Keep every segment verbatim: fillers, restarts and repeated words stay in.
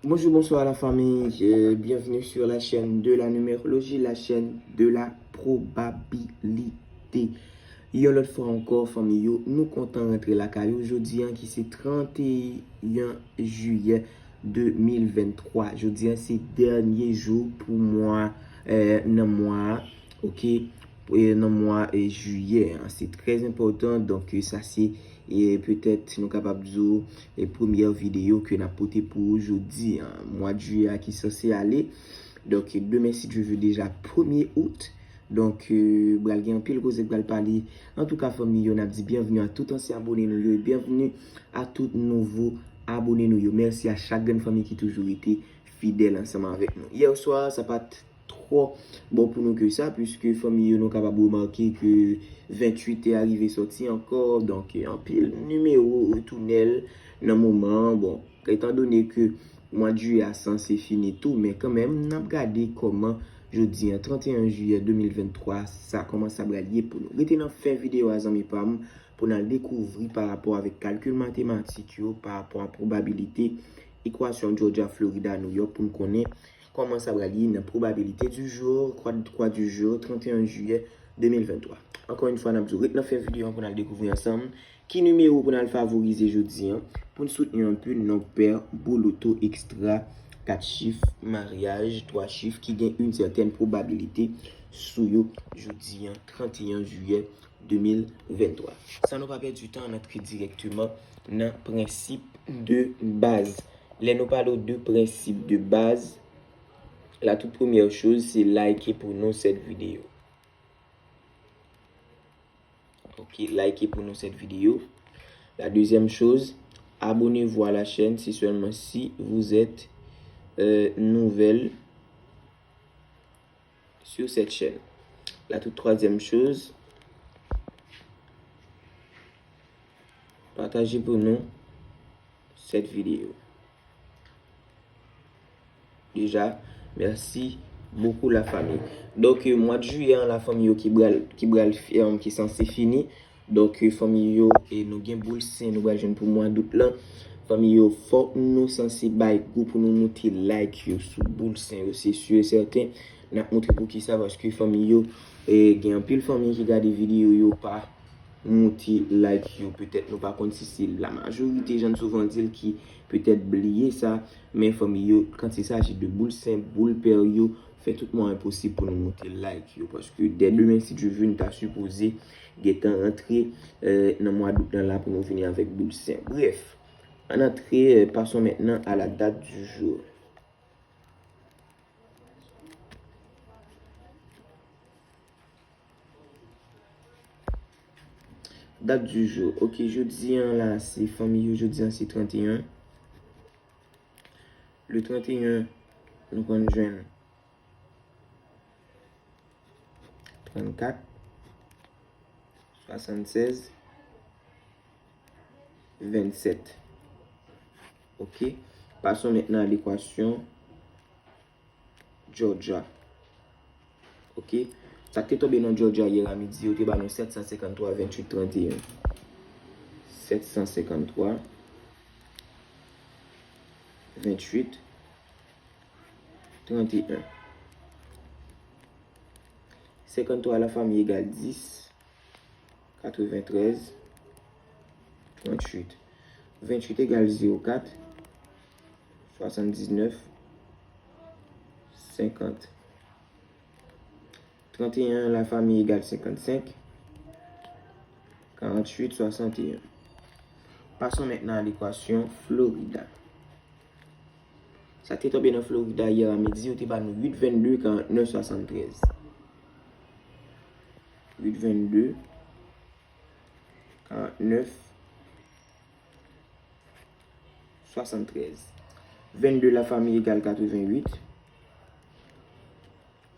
Bonjour, bonsoir la famille. Euh, bienvenue sur la chaîne de la numérologie, la chaîne de la probabilité. Yon lòt fwa ankò, fanmi yo, nou kontan rantre lakay ou jodi an ki se trannteyen jiyè de mil venntwa. Jodi an se dènye jou pou mwa, euh, nan mwa a, oke? E nan mwa, e, jiyè an. Se trè enpòtan, donk, e, sa se, e, petèt nou kapab di w, e, premyè videyo ke n ap pote pou ou jodi an. Mwa jiyè a ki sanse ale. Donk, demen, si Dye vle, deja premye out. Donk, e, pral gen anpil koze k pral pale. Antouka, fanmi yo, n ap di byenvni a tout ansyen abone nou yo, e byenvni a tout nouvo abone nou yo. Mèsi a chak grenn fanmi ki toujou rete fidèl ansanm avèk nou. Yè swa, sa pa t twò bon pou nou ke sa, piske fanmi yo, nou kapab remake ke venntuit te arive sòti ankò, donk, e, anpil nimewo retounen l nan moman an. Bon, etandone ke mwa jiyè a sanse fini tou, men kanmenm, n ap gade kòman jodi an, trannteyen jiyè de mil venntwa, sa, kòman sa pral ye pou nou. Rete nan fen videyo a, zanmi pa m, pou n al dekouvri pa rapò avèk kalkil matematik yo, pa rapò a pwobabilite, ekwasyon Georgia, Florida, New York, pou n konnen kòman sa pral ye nan probabilité du jour, kwa, kwa du jour, trannteyen jiyè de mil venntwa. Ankò yon fwa, n ap di w, ret nan fen videyo an pou n al dekouvri ansanm ki nimewo pou n al favorize jodi an, pou n soutni anpil non pè, bouloto, ekstra, kat chif, maryaj, twa chif ki gen yon sètèn pwobabilite sou yo jodi an, trannteyen jiyè de mil venntwa. San nou pa pèdi tan, n antre dirèkteman nan prensip de baz. Lè nou pale w de prensip de baz, la tout premyè choz, se like pou nou sèt videyo. Ok, like pou nou sèt videyo. La deuxième chose, abonnez-vous à la chaîne, c'est seulement si vous êtes, euh, nouvelle sur cette chaîne. La toute troisième chose, pataje pou nou sèt videyo. Deja, mèsi bokou la fami. Donk, e, mwa jiyè an, la fanmi yo ki pral, ki pral, e, ki sanse fini. Donk, e, fanmi yo, e, nou gen boul sen nou pral jwenn pou mwa dout lan. Fanmi yo, fòk nou sanse bay gou pou nou moute like yo sou boul sen yo. Se si e sèten, n ap moutre pou kisa, paske fanmi yo, e, gen anpil fanmi ki gade videyo yo pa moute like yo. Petèt nou pa konn si se la majorite, jan n souvan di l, ki petèt bliye sa. Men fanmi yo, quand il s'agit de boul sen, boul pè yo, fè tout mwayen posib pou nou moute like yo. Paske dè demen, si Dye vle, nou ta sipoze gentan rantre, e, nan mwa dout lan la pou nou vini avèk boul sen. Bref, ann antre, e, passons maintenant à la date du jour. Date du jour. Ok, jodi an la, se fanmi yo, jodi an se trannteyen. Le trannteyen, nou konn jwenn trannkat, swasannsèz, vennsèt. Ok. Passons maintenant à l'équation Georgia. Ok. Sa k te tonbe nan Georgia yè a midi, yo te ba nou sèt san senkanntwa, venntuit, trannteyen. Sèt san senkanntwa, venntuit, trannteyen. Senkanntwa la fanmi egal dis, katreventrèz, tranntuit. Venntuit egal zewo kat, swasanndiznèf, senkant. Trannteyen la fanmi egal senkannsenk, karanntuit, swasanteyen. Passons maintenant à l'équation Florida. Sa te tonbe nan Florida yè a midi, yo te ba nou uit vennde, karannèf, swasantrèz. Uit vennde, karannèf, swasantrèz. Vennde la fanmi egal katrevennuit,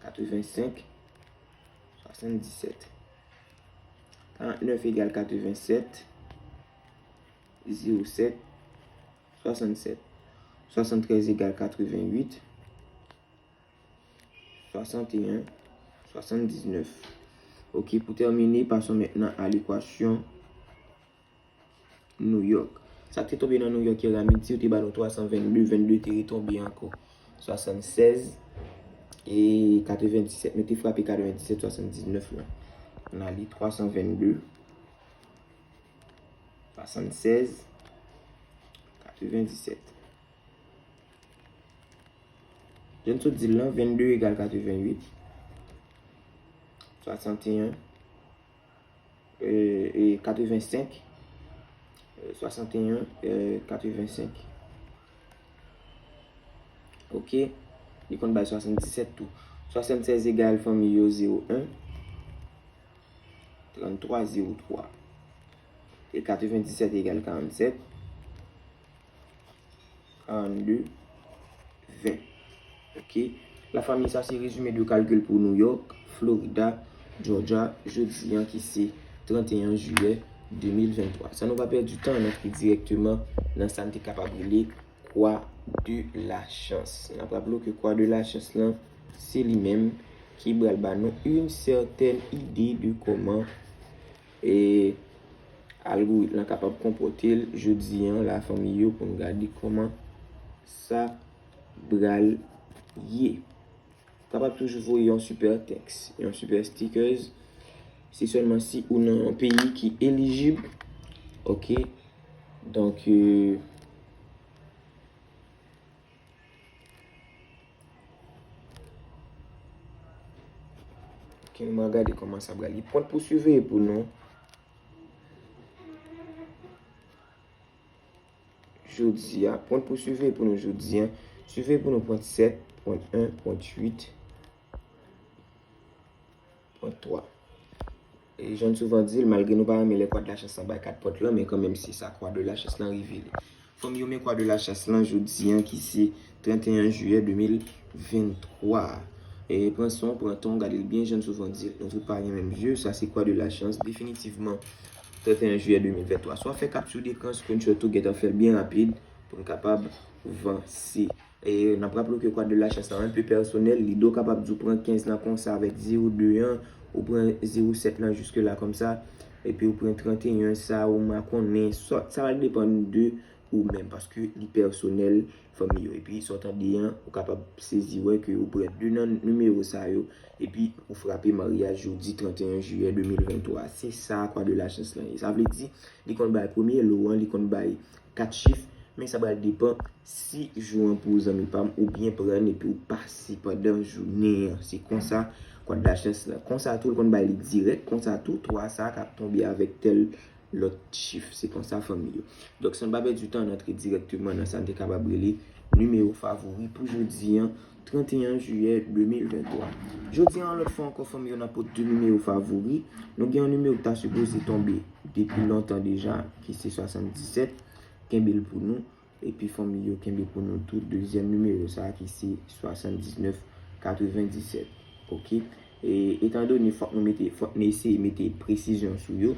katrevensenk, swasanndisèt. Karannèf egal katrevennsèt, zewo sèt, swasannsèt. Swasantrèz egal katrevennuit, swasanteyen, swasanndiznèf. Ok, pou tèmine, passons maintenant à l'équation New York. Sa k te tonbe nan Nouyòk yè a midi, yo te ba nou twa san vennde, vennde te retonbe ankò. Swasannsèz e katrevenndisèt. Nou te frape katrevenndisèt, swasanndiznèf la. Ann ale, twa san vennde, swasannsèz, katrevenndisèt. Jan n sot di l lan, vennde egal katrevennuit, swasanteyen, e, e katrevensenk, e, swasanteyen, e katrevensenk. Oke. Li konn bay swasanndisèt tou. Swasannsèz egal fanmi yo zewo en, tranntwa zewo twa. E katrevenndisèt egal karannsèt, karannde, ven. Oke. Lafanmi, sa se rezime de kalkil pou Nouyòk, Florida, Georgia, jodi a ki se tranteyen jiyè de mil venntwa. San nou pa pèdi tan, n antre dirèkteman nan sa n te kapab rele kwa de la chans. N ap raple w ke kwa de la chans lan, se li menm ki pral ba nou yon sètèn ide de kòman e algoritm lan kapab konpòte l jodi a, lafanmi yo, pou n gade kòman sa pral ye. Kapab toujou voye yon super thanks, yon super stickers. Se sèlman si ou nan yon peyi ki elijib. Oke. Donk, e, oke, nou gade kòman sa pral ye. Pwent pou siveye pou nou jodi a. Pwent pou siveye pou nou jodi a. Siveye pou nou pwent sèt, pwent en, pwent uit, pwent twa. E jan n souvan di l, malgre nou pa renmen lè kwa de la chans lan bay kat pwent lan, men kanmenm se sa kwa de la chans lan revele. Fanmi yo, men kwa de la chans lan jodi a ki se tranteyen jiyè de mil venntwa. E pran san w, pran tan w, gade l byen, jan n souvan di l, nou tout pa gen menm je, sa se kwa de la chans, definitivman, tranteyen jiyè de mil venntwa. Swa fè kapti dekran, screenshot ou, gentan fè l byen rapid pou n kapab vanse. E n ap raple w ke kwa de la chans lan enpe pèsonèl, li do kapab di w pran kenz lan konsa avèk zewo de an, ou pran zewo sèt lan jiske la kòmsa, epi ou pran tranteyen sa, ou makonnen, sa, sa va depann de ou menm, paske li pèsonèl, fanmi yo. Epi sa w tande an, ou kapab sezi wè ke ou pran de nan nimewo sa yo, epi ou frape maryaj jodi tranteyen jiyè de mil venntwa. Se sa kwa de la chans lan ye. Sa vle di, li konn bay premye lo an, li konn bay kat chif, men sa pral depann si jou an pou ou, zanmi pa m, ou byen pran l epi ou pase pandan jounen an. Se konsa kwa de la chans lan. Konsa tou, l konn bay li dirèk, konsa tou, twa sa k ap tonbe avèk tèl lòt chif. Se konsa, fanmi yo. Donk, san n pa pèdi tan, n antre dirèkteman nan sa n te kapab rele nimewo favori pou jodi a, tranteyen jiyè de mil venntwa. Jodi a, yon lòt fwa ankò, fanmi yo, n ap pote de nimewo favori. Nou gen yon nimewo ki ta sipoze tonbe depi lontan deja, ki se swasanndisèt. Kenbe l pou nou. Epi fanmi yo, kenbe pou nou tou dezyèm nimewo sa a ki se swasanndiznèf katrevendisèt. Oke? E, etandone fòk nou mete, fòk nou eseye mete presizyon sou yo.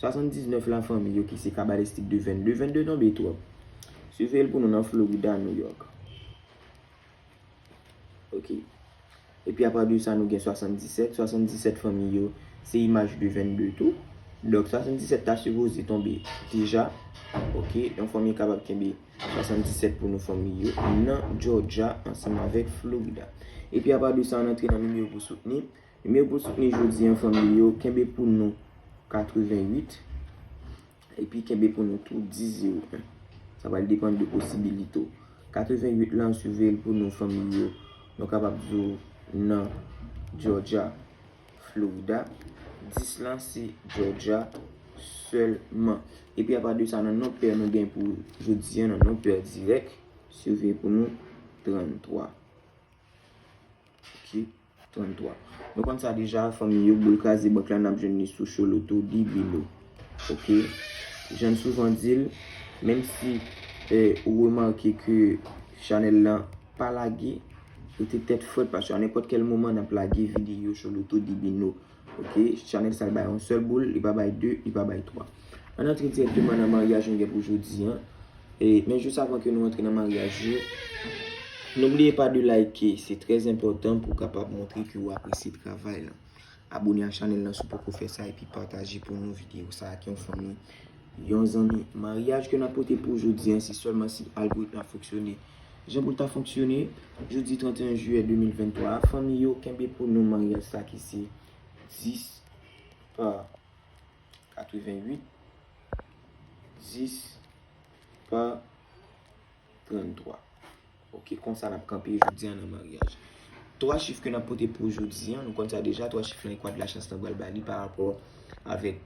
Swasanndiznèf la, fanmi yo, ki se kabalistik de vennde. Vennde tonbe twòp. Siveye l pou nou nan Florida, Nouyòk. Oke. Epi apa de sa, nou gen swasanndisèt. Swasanndisèt, fanmi yo, se imaj de vennde tou. Donk, swasanndisèt ta sipoze tonbe deja. Oke. Yon fanmi kapab kenbe swasanndisèt pou nou, fanmi yo, nan Georgia ansanm avèk Florida. Epi apa de sa, ann antre nan nimewo pou soutni. Nimewo pou soutni jodi a, fanmi yo, kenbe pou nou katrevenwit. Epi kenbe pou nou tou dis zewo en. Sa pral depann de posibilite w. Katrevenwit lan, siveye l pou nou, fanmi yo. Nou kapab di w nan Georgia, Florida. Dis lan se Georgia sèlman. Epi apa de sa, nan non pè nou gen pou jodi a, nan non pè dirèk, siveye pou nou tranntwa. Oke, tranntwa. Nou konn sa deja, fanmi yo, boul kraze bank la, n ap jwenn li sou Choloto Divino. Oke? Jan n souvan di l, menm si, eh, ou remake ke chanèl lan pa lage, rete tèt frèt, paske a nenpòt kèl moman n ap lage videyo Choloto Divino. Oke, chanèl sa l bay yon sèl boul, li pa bay de, li pa bay twa. Ann antre dirèkteman nan maryaj nou gen pou jodi a. E, men jis avan ke nou antre nan maryaj yo, n'oubliez pas de liker, se trè enpòtan pou w kapab montre ke w apresye travay lan. Abone a chanèl lan si w poko fè sa, epi pataje pou nou videyo sa ak yon fanmi yon zanmi. Maryaj ke n ap pote pou jodi a, se sèlman si algoritm la fonksyone jan pou l ta fonksyone. Jodi trannteyen jiyè de mil venntwa a, fanmi yo, kenbe pou nou maryaj sa ki se dis pa katrevenwit, dis pa tranntwa. Ok, konsa n ap kanpe jodi a nan maryaj. Twa chif ke n ap pote pou jodi a, nou konn sa deja, twa chif lan e kwa de lachans lan pral ba li pa rapò avèk,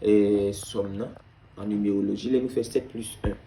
eh, sòm nan an nimeroloji. Lè nou fè sèt plis en,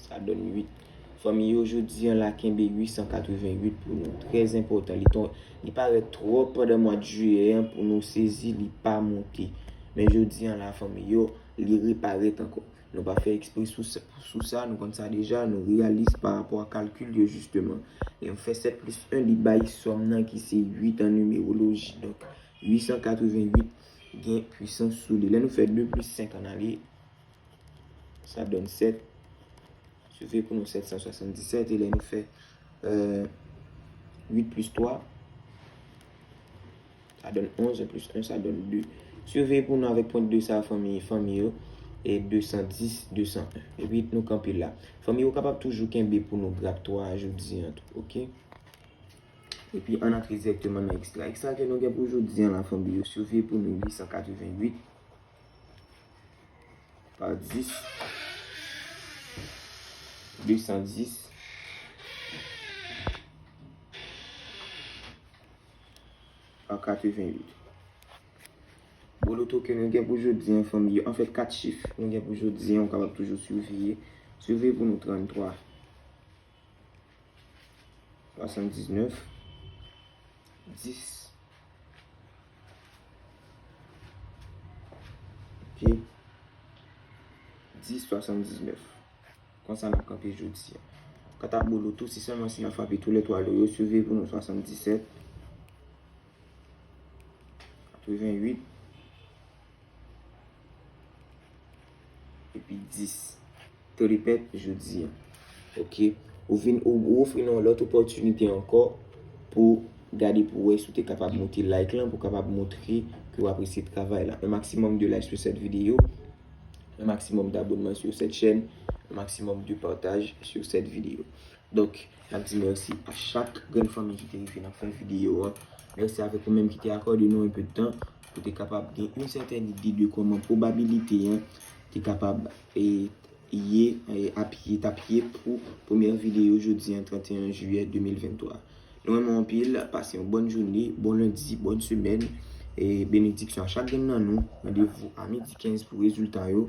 sa donn uit. Fanmi yo, jodi a la, kenbe uit san katrevenwit pou nou. Trè enpòtan. Li ton, li parèt twòp pandan mwa de jiyè an pou nou sezi, li pa monte. Men jodi a la, fanmi yo, li reparèt ankò. Nou pa fè ekspre sou sa, sou sa, nou konn sa deja, nou reyalis pa rapò a kalkil yo, jisteman. Lè m fè sèt plis en, li bay sòm nan ki se uit an nimeroloji. Donk, uit san katrevenwit gen pwisans sou li. Lè nou fè de plis senk ann ale, sa donn sèt. Swive pou nou sèt san swasanndisèt. E lè nou fè, euh, uit plis twa, sa donn onz, en plis en, sa donn de. Swive pou nou avèk pwen de sa, fanmi, fanmi yo, e de san dis, de san en. Epi nou kanpe la. Fanmi yo kapab toujou kenbe pou nou grap twa a jodi an tou, ok? Epi ann antre dirèkteman nan ekstra. Ekstra ke nou gen pou jodi an la, fanmi yo, swive pou nou uit san katrevenwit pa dis, de san dis pa katrevenwit. Bon, loto ke nou gen pou jodi an, fanmi yo, anfèt, kat chif nou gen pou jodi an, ou kapab toujou siveye. Siveye pou nou tranntwa, swasanndiznèf, dis. Ok. Dis swasanndiznèf. Konsa n ap kanpe jodi a. Kanta bolo tou, se sèlman si n ap frape tou lè twa lo yo, swive pou nou swasanndiset, katrevenwit, epi dis. Tripèt jodi a. Ok. Ou vin, ou, ou ofri nou yon lòt opòtinite ankò pou gade pou wè si w te kapab monte like lan, pou kapab montre ke w apresye travay la. Un maximum de like sur cette vidéo, un maximum d'abonnement sur cette chaîne, un maximum de partage sur cette vidéo. Donk, n ap di mèsi a chak grenn fanmi ki te rive nan fen videyo an. Mèsi avèk ou menm ki te akòde nou un peu de temps pou te kapab gen yon sètèn ide de kòman pwobabilite an te kapab, e, ye, e, apye, t ap ye pou premyè videyo jodi an, trannteyen jiyè de mil venntwa. Nou renmen w anpil, pase yon bòn jounen, bon lendi, bòn semèn, e benediksyon a chak grenn nan nou. Randevou a midi kenz pou rezilta yo.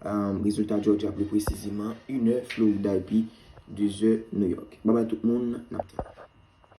Um, rezilta Georgia pli presizeman, inè Florida epi dezè New York. Babay tout moun, n ap tann.